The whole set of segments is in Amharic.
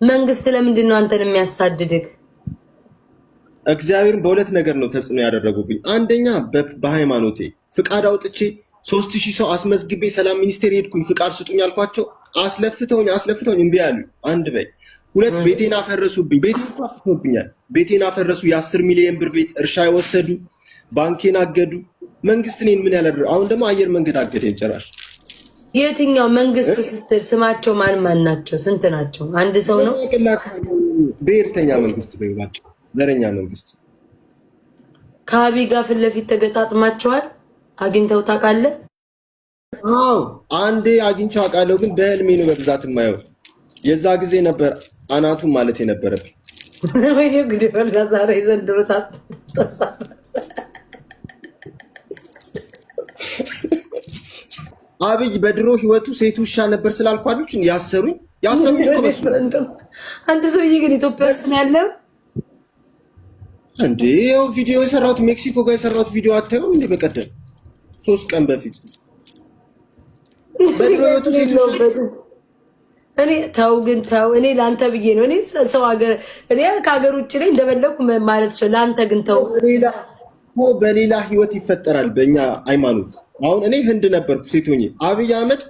መንግስት ለምንድን ነው አንተን የሚያሳድድህ? እግዚአብሔርን በሁለት ነገር ነው ተጽዕኖ ያደረጉብኝ። አንደኛ በሃይማኖቴ ፍቃድ አውጥቼ 3000 ሰው አስመዝግቤ ሰላም ሚኒስቴር ሄድኩኝ። ፍቃድ ስጡኝ አልኳቸው። አስለፍተውኝ አስለፍተውኝ እምቢ አሉኝ። አንድ በይ ሁለት ቤቴን አፈረሱብኝ። ቤቴን እኮ አፍርሰውብኛል። ቤቴን አፈረሱ። የ10 ሚሊዮን ብር ቤት እርሻ የወሰዱ፣ ባንኬን አገዱ። መንግስት እኔን ምን ያላደረ? አሁን ደግሞ አየር መንገድ አገደኝ ጭራሽ። የትኛው መንግስት ስትል ስማቸው ማን ማን ናቸው? ስንት ናቸው? አንድ ሰው ነው? ብሔርተኛ መንግስት በይው፣ ባጭሩ ዘረኛ መንግስት። ከአብይ ጋር ፊት ለፊት ተገጣጥማቸዋል? አግኝተው ታውቃለህ? አዎ፣ አንዴ አግኝቼው አውቃለሁ፣ ግን በህልሜ ነው በብዛት የማየው። የዛ ጊዜ ነበር አናቱን ማለት የነበረብኝ። ወይኔ ጉድ ፈላ ዛሬ ዘንድሮ ታስታ አብይ በድሮ ህይወቱ ሴት ውሻ ነበር ስላልኳችሁ ያሰሩኝ ያሰሩኝ እኮ በሱ ነው። አንተ ሰውዬ ግን ኢትዮጵያ ውስጥ ነው ያለው? እንዴ፣ ያው ቪዲዮ የሰራሁት ሜክሲኮ ጋር የሰራሁት ቪዲዮ አታዩም እንዴ? በቀደም 3 ቀን በፊት በድሮ ህይወቱ ሴት ውሻ እኔ ተው ግን ተው። እኔ ለአንተ ብዬ ነው። እኔ ሰው ሀገር እኔ ከሀገር ውጭ ላይ እንደበለኩ ማለት ይችላል። ለአንተ ግን ተው። በሌላ በሌላ ህይወት ይፈጠራል በእኛ ሃይማኖት። አሁን እኔ ህንድ ነበርኩ ሴት ሆኜ፣ አብይ አህመድ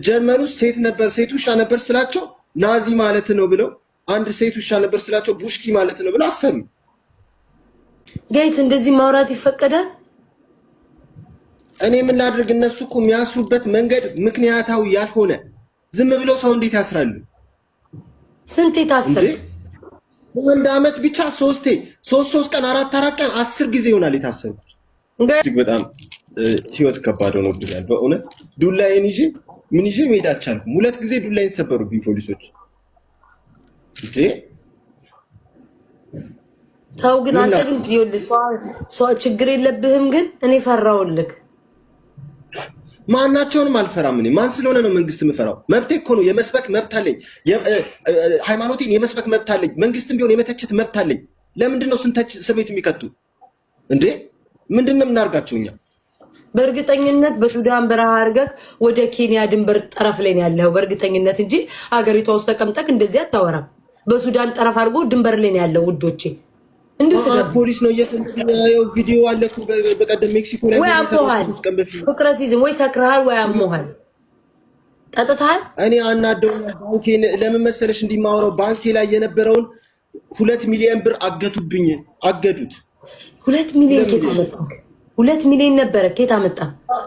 ጀርመን ውስጥ ሴት ነበር ሴት ውሻ ነበር ስላቸው ናዚ ማለት ነው ብለው፣ አንድ ሴት ውሻ ነበር ስላቸው ቡሽኪ ማለት ነው ብለው አሰሩኝ። Guys፣ እንደዚህ ማውራት ይፈቀዳል? እኔ ምን ላድርግ? እነሱ እኮ የሚያስሩበት መንገድ ምክንያታዊ ያልሆነ፣ ዝም ብለው ሰው እንዴት ያስራሉ? ስንቴ እንዴ? ታሰርክ? በአንድ አመት ብቻ ሶስቴ፣ ሶስት ሶስት ቀን፣ አራት አራት ቀን፣ 10 ጊዜ ይሆናል የታሰርኩት። እጅግ በጣም ህይወት ከባድ ሆኖብኛል። በእውነት ዱላዬን ይዤ ምን ይዤ መሄድ አልቻልኩም። ሁለት ጊዜ ዱላዬን ሰበሩብኝ ፖሊሶች። እንዴ! ተው ግን ምን አንተ ላድርግ? ግን ይኸውልህ ሰው ችግር የለብህም ግን እኔ ፈራሁልክ። ማናቸውንም አልፈራም። እኔ ማን ስለሆነ ነው መንግስት የምፈራው? መብቴ እኮ ነው። የመስበክ መብት አለኝ። ሃይማኖቴን የመስበክ መብት አለኝ። መንግስትም ቢሆን የመተቸት መብት አለኝ። ለምንድን ነው ስንተች እስር ቤት የሚከቱ እንዴ? ምንድን ነው የምናደርጋቸው እኛ? በእርግጠኝነት በሱዳን በረሃ አድርገህ ወደ ኬንያ ድንበር ጠረፍ ላይ ነው ያለኸው፣ በእርግጠኝነት እንጂ ሀገሪቷ ውስጥ ተቀምጠህ እንደዚህ አታወራም። በሱዳን ጠረፍ አድርጎ ድንበር ላይ ነው ያለው ውዶቼ። እንዲሁ ስገባ ፖሊስ ነው እየተንያየው ቪዲዮ አለ እኮ በቀደም ሜክሲኮ ላይ ወይ የሰራሁት አሞሃል፣ 3 ቀን በፊት። ፍቅረ ሲዝም ወይ ሰክረሃል ወይ አሞሃል፣ ጠጥተሃል። እኔ አናደው ባንኬን ለምን መሰለሽ እንዲማወራው ባንኬ ላይ የነበረውን 2 ሚሊዮን ብር አገቱብኝ፣ አገዱት። 2 ሚሊዮን ሁለት ኬት ሚሊዮን አመጣክ? 2 ሚሊዮን ነበረ፣ ኬት አመጣ?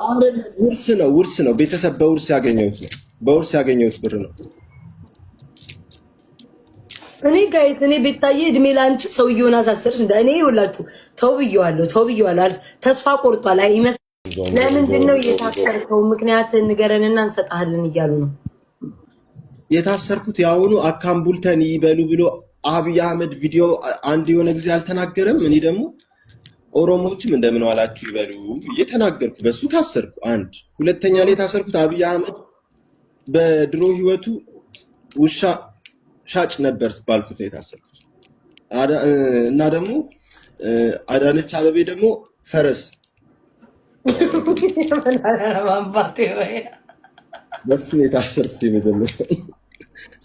አይደለም፣ ውርስ ነው፣ ውርስ ነው። ቤተሰብ በውርስ ያገኘሁት ነው። በውርስ ያገኘሁት ብር ነው። እኔ guys፣ እኔ ቤታዬ እድሜ ላንቺ ሰውየውን አሳሰርሽ። እንደ እኔ ይኸውላችሁ ተው ብየዋለሁ፣ ተው ብየዋለሁ። ተስፋ ቆርጧል። አይ ይመስ ለምንድን ነው የታሰርከው? ምክንያት ንገረንና እንሰጥሃለን እያሉ ነው። የታሰርኩት የአሁኑ akkam bultan ይበሉ ብሎ አብይ አህመድ ቪዲዮ አንድ የሆነ ጊዜ አልተናገረም። እኔ ደግሞ ኦሮሞዎችም እንደምን ዋላችሁ ይበሉ ብዬ ተናገርኩ። በሱ ታሰርኩ። አንድ ሁለተኛ ላይ የታሰርኩት አብይ አህመድ በድሮ ህይወቱ ውሻ ሻጭ ነበር ባልኩት ነው የታሰርኩት። እና ደግሞ አዳነች አበቤ ደግሞ ፈረስ አባቴ ወይ! በሱ ነው የታሰርኩት። የመጀመሪያ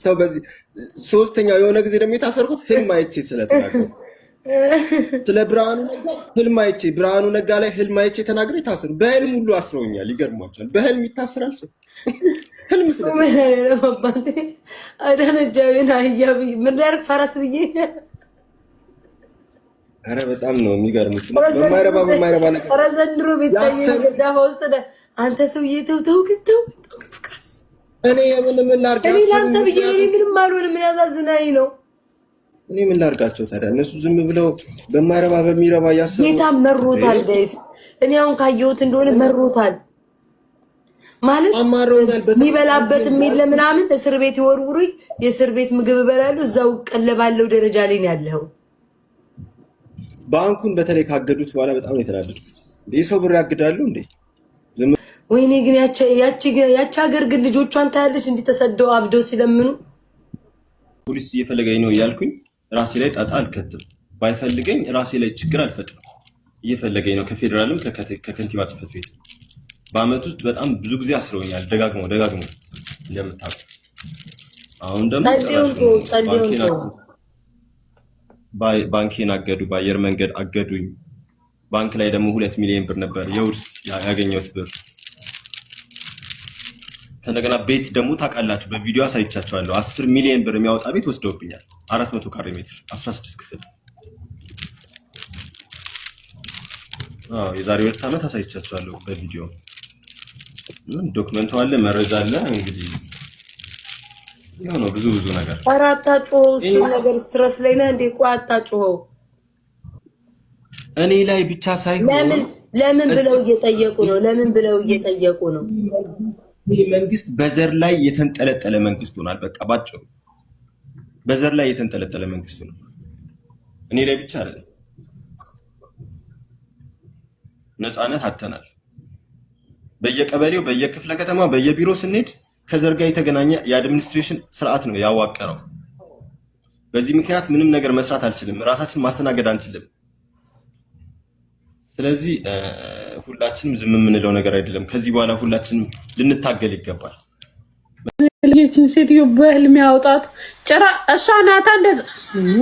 ሰው በዚህ ሶስተኛው የሆነ ጊዜ ደግሞ የታሰርኩት ህልም አይቼ ስለተናገርኩ ስለ ብርሃኑ ነጋ፣ ህልም አይቼ ብርሃኑ ነጋ ላይ ህልም አይቼ ተናግሬ ታሰሩ። በህልም ሁሉ አስረውኛል። ይገርሟቸዋል። በህልም ይታሰራል ሰው ህልም ስለ አባቴ አዳነች አቤቤን አህያ ብዬ ምን ላድርግ ፈረስ ብዬ። ኧረ በጣም ነው የሚገርሙት። በማይረባ በማይረባ ነገር ኧረ ዘንድሮ ቤታዬ ያሰሩ ዳፋ ወሰደ። አንተ ሰውዬ ተው ተው ግን ተው ተው ግን ፍቅረስ እኔ የምን ምን ላድርግ? እኔ ያሰሩኝ ለአንተ ብዬ እኔ ምክንያቶች ምንም አልሆንም። ምን ያሳዝናኝ ነው። እኔ ምን ላድርጋቸው ታዲያ? እነሱ ዝም ብለው በማይረባ በሚረባ እያሰሩ ጌታ መሮታል guys። እኔ አሁን ካየሁት እንደሆነ መሮታል ማለት አማረውኛል። በጣም የሚበላበት የለ ምናምን፣ እስር ቤት ይወርውሩኝ፣ የእስር ቤት ምግብ እበላለሁ፣ እዛው እቀለባለሁ ደረጃ ላይ ነው ያለው። ባንኩን በተለይ ካገዱት በኋላ በጣም ነው የተናደድኩት። የሰው ብር ያግዳሉ እንዴ? ዝም ወይኔ ግን ያቺ ሀገር ግን ልጆቿን ታያለች እንዲህ ተሰደው አብደው ሲለምኑ። ፖሊስ እየፈለገኝ ነው እያልኩኝ ራሴ ላይ ጣጣ አልከትም። ባይፈልገኝ ራሴ ላይ ችግር አልፈጥርም። እየፈለገኝ ነው ከፌዴራልም ከከንቲባ ጽሕፈት ቤት። በአመት ውስጥ በጣም ብዙ ጊዜ አስረውኛል። ደጋግመው ደጋግመው እንደምታውቁ። አሁን ደግሞ ጸልዩን ጭራሽ ተወው፣ ጸልዩን ባንኬን ተወው። ባንኬን አገዱ፣ በአየር መንገድ አገዱኝ። ባንክ ላይ ደግሞ 2 ሚሊዮን ብር ነበር የውርስ ያገኘሁት ብር። ከእንደገና ቤት ደግሞ ታውቃላችሁ፣ በቪዲዮ አሳይቻቸዋለሁ። 10 ሚሊዮን ብር የሚያወጣ ቤት ወስደውብኛል። 400 ካሬ ሜትር 16 ክፍል። አዎ የዛሬ 2 ዓመት አሳይቻቸዋለሁ በቪዲዮ። Document ኡ አለ፣ መረጃ አለ። እንግዲህ ያው ነው ብዙ ብዙ ነገር። ኧረ አታጩኸው። እሱን ነገር stress ላይ ነህ እንዴ? ቆይ አታጩኸው። እኔ ላይ ብቻ ሳይሆን ለምን ለምን ብለው እየጠየቁ ነው? ለምን ብለው እየጠየቁ ነው? ይህ መንግስት በዘር ላይ የተንጠለጠለ መንግስት ሆኗል። በቃ ባጭሩ በዘር ላይ የተንጠለጠለ መንግስት ሆኗል። እኔ ላይ ብቻ አይደለም። ነፃነት አጥተናል። በየቀበሌው፣ በየክፍለ ከተማ፣ በየቢሮ ስንሄድ ከዘር ጋር የተገናኘ የ administration ስርዓት ነው ያዋቀረው። በዚህ ምክንያት ምንም ነገር መስራት አልችልም። ራሳችን ማስተናገድ አንችልም። ስለዚህ ሁላችንም ዝም የምንለው ነገር አይደለም። ከዚህ በኋላ ሁላችንም ልንታገል ይገባል። ልጅን ሴትዮ በህልም ያውጣት ጭራ እሷ ናታ። እንደዛ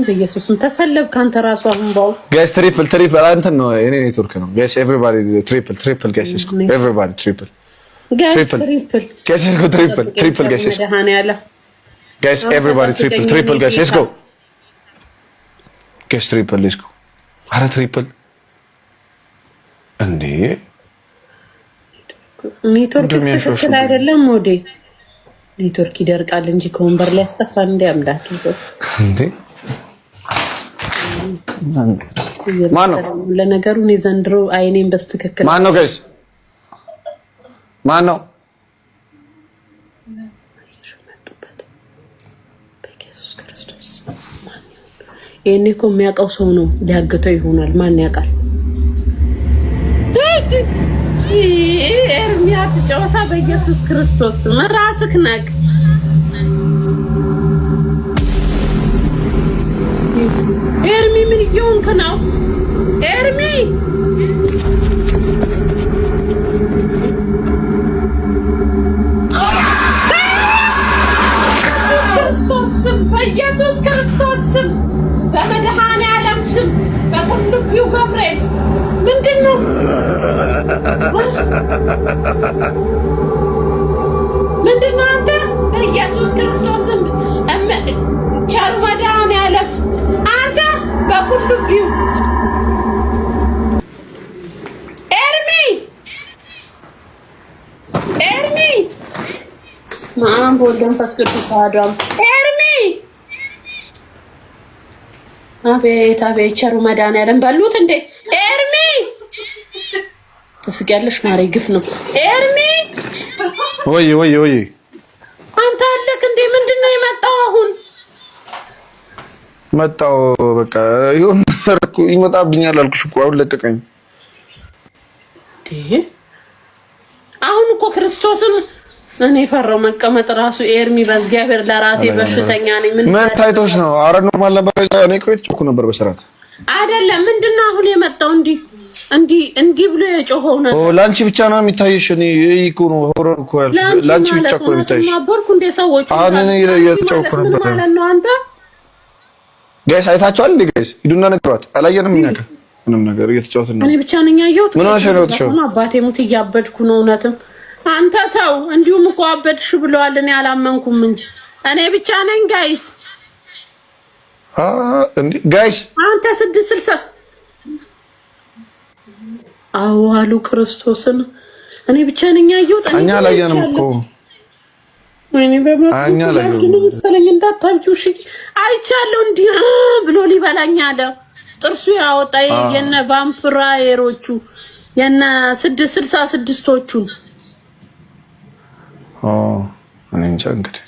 በኢየሱስም ተሰለብ ካንተ ራሱ አሁን ባው Guys, triple, triple እንትን ነው የኔ ኔትወርክ ነው። Guys, everybody triple, triple guys, everybody triple. Guys. Triple. Triple. Guys, let's go, triple, triple guys, let's go. መድኃኒዓለም። Guys, everybody triple, triple guys, let's go. Guys, triple, let's go። አረ triple እንዴ! ኔትወርክ ትክክል አይደለም። ወዴ ኔትወርክ ይደርቃል እንጂ ከወንበር ላይ ያስጠፋል። እንዲ አምላክ። እንዴ ማን ነው? ለነገሩ እኔ ዘንድሮ አይኔን በስትክክል ማን ነው guys? ማን ነው? መጡበት በኢየሱስ ክርስቶስ። ይሄኔ እኮ የሚያውቀው ሰው ነው ሊያግተው ይሆናል። ማን ያውቃል? ኤርሚያት ጨዋታ በኢየሱስ ክርስቶስ ራስክ ነቅ። ኤርሚ ምን እየሆንክ ነው? ኤርሚ ክርስቶስ ስም፣ በኢየሱስ ክርስቶስ ስም፣ በመድኃኔዓለም ስም፣ በቁልቢው ገብርኤል ምንድን ነው? ምንድን ነው አንተ? በኢየሱስ ክርስቶስ ስም፣ ቸሩ መድኃኔዓለም፣ አንተ በቁልቢው ኤርሚ፣ ኤርሚ፣ በስመ አብ ወወልድ ወመንፈስ ቅዱስ አሐዱ አምላክ። ኤርሚ፣ አቤት አቤት፣ ቸሩ መድኃኔዓለም በሉት እንዴ! ኤርሚ ትስቂያለሽ ማሬ፣ ግፍ ነው። ኤርሚ። ወይ ወይ ወይ! አንተ አለክ እንዴ? ምንድን ነው የመጣው አሁን? መጣው በቃ ይሁን ይመጣብኛል አልኩሽ እኮ፣ አሁን ለቀቀኝ። አሁን እኮ ክርስቶስን እኔ ፈራው መቀመጥ ራሱ። ኤርሚ በእግዚአብሔር ለራሴ በሽተኛ ነኝ። ምን ምን ታይቶሽ ነው? አረ normal ነበር። እኔ እኮ የተጮኩ ነበር በስርዓት። አይደለም። ምንድን ነው አሁን የመጣው? እንዲህ እንዲህ እንዲህ ብሎ የጮኸው ነገር። ላንቺ ብቻ ነው የሚታይሽ። እኔ ይሄ እኮ ነው horror እኮ ያልኩሽ። ላንቺ ብቻ እኮ ነው የሚታይሽ። ነበርኩ እንደ ሰዎቹ። አሁን እኔ እየተጫወኩ ነበር። ማለት ነው አንተ? Guys አይታችኋል እንዴ? Guys ሂዱና ንገሯት። አላየንም እኛ ጋር ምንም ነገር፣ እየተጫወትን ነው። እኔ ብቻ ነኝ ያየሁት። ምን ሆነሽ ነው የወጣሽው? አባቴ ሙት እያበድኩ ነው። እውነትም አንተ ተው። እንዲሁም እኮ አበድሽ ብለዋል። እኔ አላመንኩም እንጂ እኔ ብቻ ነኝ guys። አ እንዴ guys። አንተ 660 አዎ አሉ ክርስቶስን። እኔ ብቻ ነኝ ያየሁት። እኛ አላየንም እኮ። ወይኔ እኛ አላየንም መሰለኝ። እንዳታብጂው እሺ። አይቻለሁ። እንዲህ ብሎ ሊበላኝ አለ። ጥርሱ ያወጣ የነ ቫምፕራየሮቹ የነ 666ቶቹን። እኔ እንጃ እንግዲህ።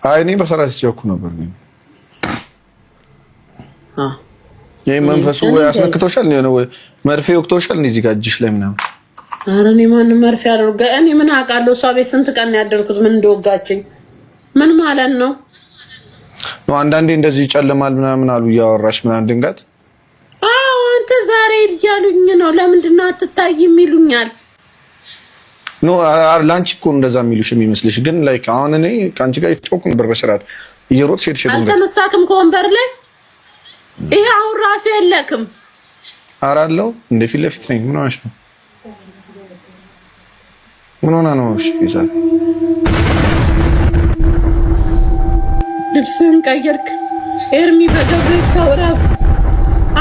አይ እኔ በስርዓት ሲያኩ ነበር። ግን ይሄ መንፈሱ ወይ አስነክቶሻል ነው ወይ መርፌ ወቅቶሻል እዚህ ጋር እጅሽ ላይ ምናምን? ኧረ እኔ ማንም መርፌ አደርጋ እኔ ምን አውቃለሁ? እሷ ቤት ስንት ቀን ነው ያደርኩት? ምን እንደወጋችኝ ምን ማለት ነው? አንዳንዴ እንደዚህ ይጨልማል ምናምን አሉ፣ እያወራሽ ምናምን ድንገት። አዎ አንተ ዛሬ እያሉኝ ነው። ለምንድን ነው አትታይም ይሉኛል። No፣ ለአንቺ እኮ እንደዛ የሚሉሽ የሚመስልሽ፣ ግን like አሁን እኔ ከአንቺ ጋር የተጫወኩ ነበር በስርዓት፣ እየሮጥሽ ሄድሽ ወንበር። አልተነሳክም ከወንበር ላይ። ይሄ አሁን ራሱ የለክም። ኧረ አለው እንደ ፊት ለፊት ነኝ። ምን ሆነሽ ነው? ምን ሆና ነው? እሺ ይዛል። ልብስህን ቀየርክ ኤርሚ። በገብርኤል ተውረፍ።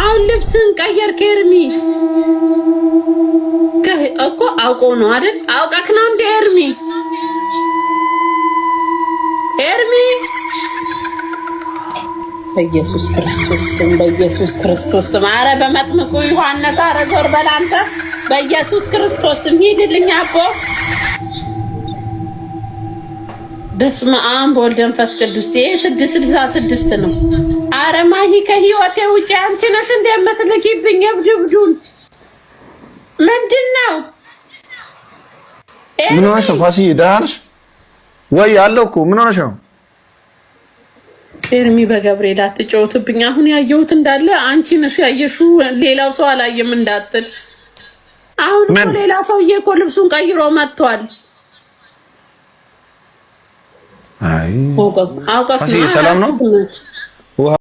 አሁን ልብስህን ቀየርክ ኤርሚ እኮ አውቆ ነው አይደል? አውቀክ ነው እንደ ኤርሚ፣ ኤርሚ፣ በኢየሱስ ክርስቶስ ስም፣ በኢየሱስ ክርስቶስ ስም፣ አረ በመጥምቁ ዮሐንስ፣ አረ ዞር በል አንተ። በኢየሱስ ክርስቶስ ስም ሂድልኝ አቦ። በስመ አብ ወወልድ ወመንፈስ ቅዱስ። ይሄ 666 ነው። አረ ማሂ ከህይወቴ ውጪ። አንቺ ነሽ እንደምትልኪብኝ እብድ እብዱን፣ ምንድን ነው? ምን ሆነሽ ነው ፋሲዬ? ደህና ነሽ ወይ? አለው እኮ፣ ምን ሆነሽ ነው? ኤርሚ በገብርኤል አትጫወትብኝ። አሁን ያየሁት እንዳለ አንቺ ነሽ ያየሽው፣ ሌላው ሰው አላየም እንዳትል። አሁን እኮ ሌላ ሰውዬ እኮ ልብሱን ቀይሮ መጥቷል። አይ አውቀህ ፋሲዬ ሰላም ነው?